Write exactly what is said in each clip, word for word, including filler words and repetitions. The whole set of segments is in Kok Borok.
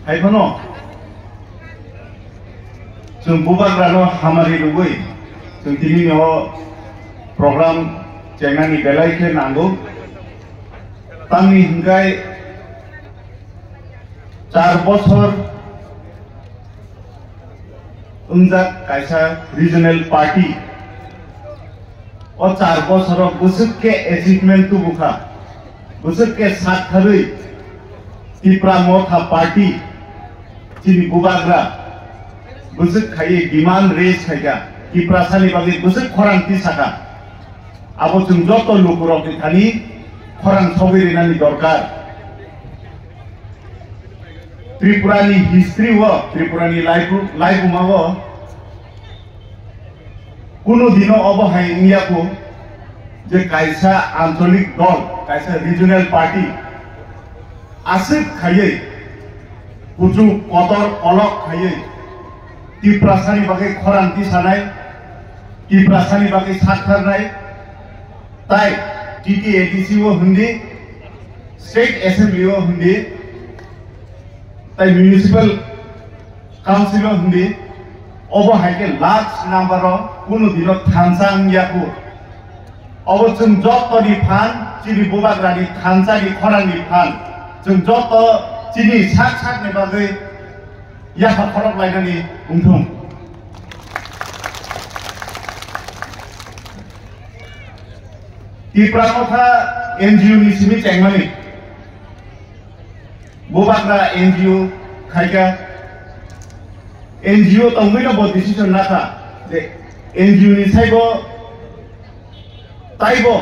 Hai phano chwng bubagrano hamari rwgwi chwng tini o program chengnani belai khe nango. Tamni hwnkhe char bochor wngjak kaisa regional party. O char bochoro bwswk khe achievement tubukha, bwswk khe saktharwi Tipra Motha Party chini bubagra bwswk khaiwi demand raise khaikha, Tiprasani bagwi bwswk khorang tisakha. Abo chwng joto lukurokni thani khorang sogwi rinani dorkar. Tripura ni history o, Tripura ni laibu-, laibuma o kunu dino obo hai wngya kho je kaisa ancholik dol, kaisa regional party aswk khaiwi kuchuk kotor kolok khaiwi Tiprasani bagwi khorang tisanai, Tiprasani bagwi saktharnai, tai T T A D C o hindi, State Assembly o hindi, tai Municipal Council o hindi, obo hai khe large number o kunu dino thansa wngya kho. Obo chwng jotoni phan, chini bubagrani thansani khorangni phan, chwng joto chini sak sakni bagwi yapha khorok lainani wngthung. Tipra Motha N G O ni simi chengmani. Bubagra N G O khaikha, N G O tongwino bo decision nakha je N G O ni saibo taibo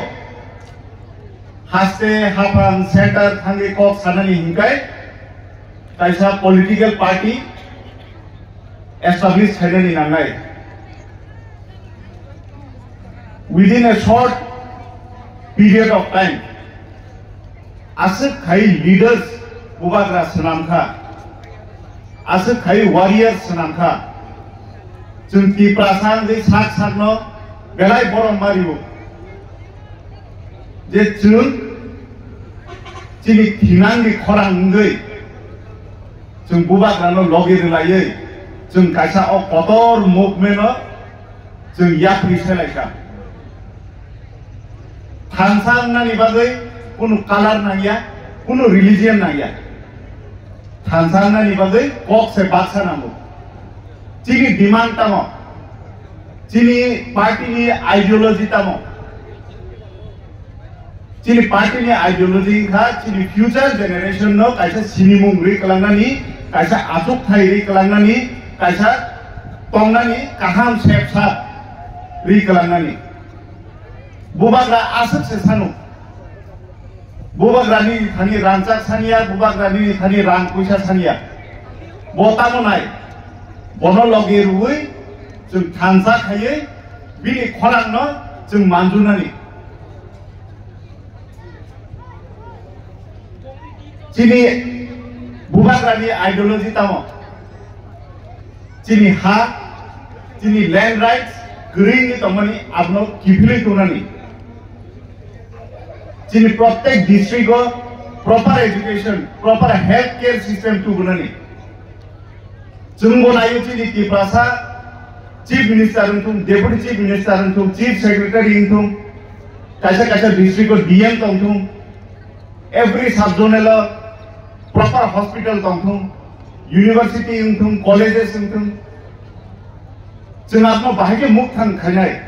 haste haphang center thangwi kok sanani hinkai kaisa political party establish khainani nangnai. Within a short period of time, aswk khai leaders bubagra swnamkha, aswk khai warriors swnamkha. Chwng Tiprasa wngwi sak sakno belai borom mario. Je chwng chini thinangni khorang wngwi chwng bubagrano logi rwlaiwi chwng kaisa o kotor movement-o chwng yapri selaikha. Thansa wngnani bagwi kunu color nangya, kunu religion nangya. Thansa wngnani bagwi kok se baksa nango. Chini demand tamo? Chini party ni ideology tamo? Chini party ni ideology wngkha chini future generation no kaisa sinimung ri kwlangnani, kaisa achukthai ri kwlangnani, kaisa tongnani kaham sepsa ri kwlangnani. Bubagra aswk se sanu. Bubagrani thani rangchak saniya, bubagrani thani rang puisa saniya. Bo tamo nai? Bono logi rwui chwng thansa khaiwi bini khorangno chwng manjunani. Chini bubagrani ideology tamo? Chini ha, chini land rights kwrwi wngwi tongmani abono kiphilwi tongnani. Chini prottek district o proper education, proper health care system tubunani. Chwngbo naio chini Tiprasa chief minister wngthung, deputy chief minister wngthung, chief secretary wngthung, kaisa kaisa district o D M tongthung, every sub zonal o proper hospital tongthung, university wngthung, colleges wngthung. Chwng abono bahai khe mukthang khainai.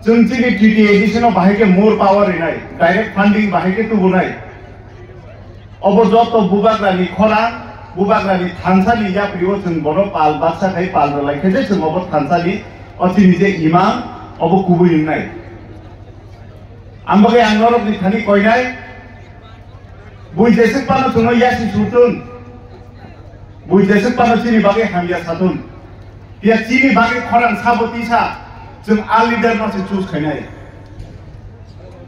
Chwng chini T T A D C no bahai khe more power rinai, direct funding bahai khe tubunai. Obo joto bubagrani khorang, bubagrani thansani yaprio chwng bono pal baksa khai pal rwlai khe je chwng obo thansani o chini je imang obo kubui wngnai. Ang bagwi ang norokni thani koinai, bui jeswk phano chwngno yasi sutun, bui jeswk phano chini bagwi hamya satun. Phiya chini bagwi khorang sabo tisa, chwng a leader no se choose khainai.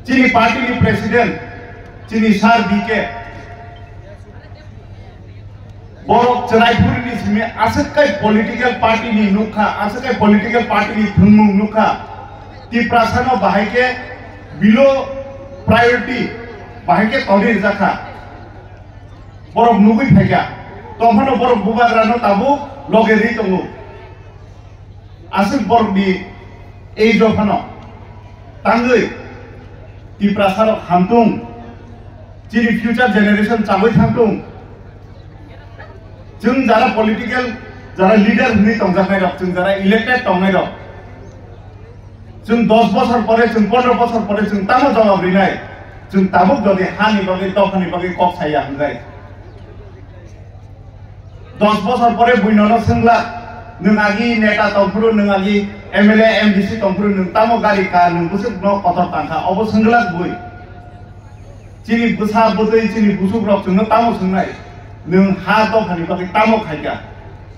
Chini party ni president, chini sir B K. Borok chwrai phuri ni simi aswk kai political party ni nukha, aswk kai political party ni thwngmung nukha. Tiprasa no bahai khe below priority, bahai khe toni rwjakha. Borok nugwi phaikha, tongphano borok bubagrano tabuk loge rwi tongo. Aswk borokni age o phano tangwi Tiprasarok hamtung, chini future generation chagwi thangtung. Chwng jara political, jara leader hwnwi tongjaknairok, chwng jara elected tongnairok, chwng dos bosor pore, chwng pondro bosor pore chwng tamo jawab rinai? Chwng tabuk jodi hani bagwi, dophani bagwi kok saya hwnjai, dos bosor pore buinono swngla, nwng agi neta tongphuru, nwng agi M L A, M D C tongphuru, nwng tamo gari ka, nwng bwswkno kotor tangkha, obo swngla bui. Chini bwsa bwtwi, chini busukrok chwngno tamo swngnai? Nwng ha dophani bagwi tamo khaikha?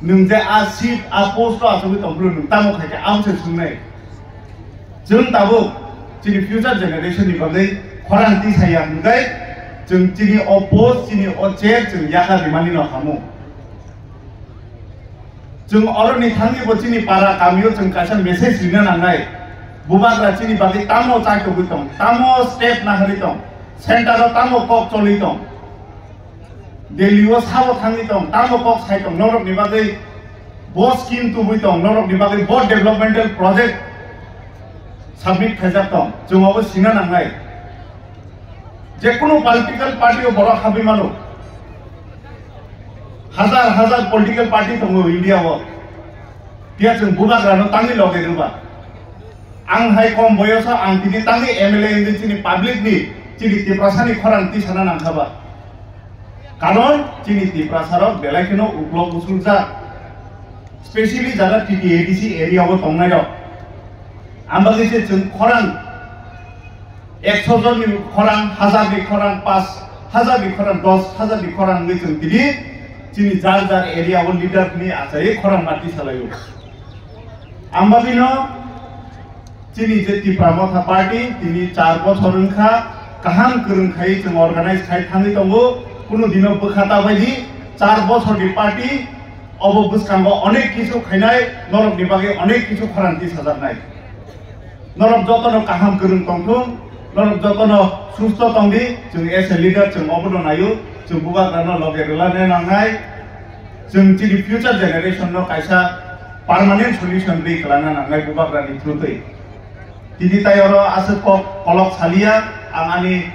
Nwng je a seat, a post o achugwi tongphuru nwng tamo khaikha? Amo se swngnai. Chwng tabuk chini future generation ni bagwi khorang tisaya hwnkhe chwng chini o post, chini o chair chwng yakar rimani no hamo. Chwng oroni thangwi bo chini para kamio chwng kaisa message rina nangnai. Bubagra chini bagwi tamo chakugwi tong, tamo step naharwi tong, center o tamo kok cholwi tong, Delhi o sabo thangwi tong, tamo kok sai tong, norokni bagwi bo scheme tubui tong, norokni bagwi bo developmental project submit khaijak tong, chwng obo sina nangnai. Jekunu political party o borok habwi mano. Hazar hazar political party tongo India o. Phiya chwng bubagrano tangwi loge rwba. Ang hai kom boyoso ang tini tangwi M L A wngwi chini public ni, chini Tiprasani khorang tisana nangkha ba. Karon chini Tiprasarok belai kheno uklok usuljak. Specially jara T T A D C area o tongnairok. Ambagwi se chwng khorang ekso jonni khorang, hazar ni khorang, panch hazar ni khorang, dos hazar ni khorang wngwi chwng tini chini jar jar area o leader ni achai khorang mati salaio. Ambagwino chini je Tipra Motha Party tini char bochor wngkha, kaham kwrwng khai chwng organize khai thangwi tongo, kunu dino bwkha ta baidi char bochor ni party obo bwskango onek kisu khainai, norok ni bagwi onek kisu khorang tisajaknai. Norok jotono kaham kwrwng tongthung, norok jotono susto tongdi, chwng as a leader chwng obono naio, chwng bubagrano loge rwlana nangnai, chwng chini future generation no kaisa permanent solution ri kwlana nangnai bubagrani through twi. Tini tai oro aswk kok kolok salia, ang ani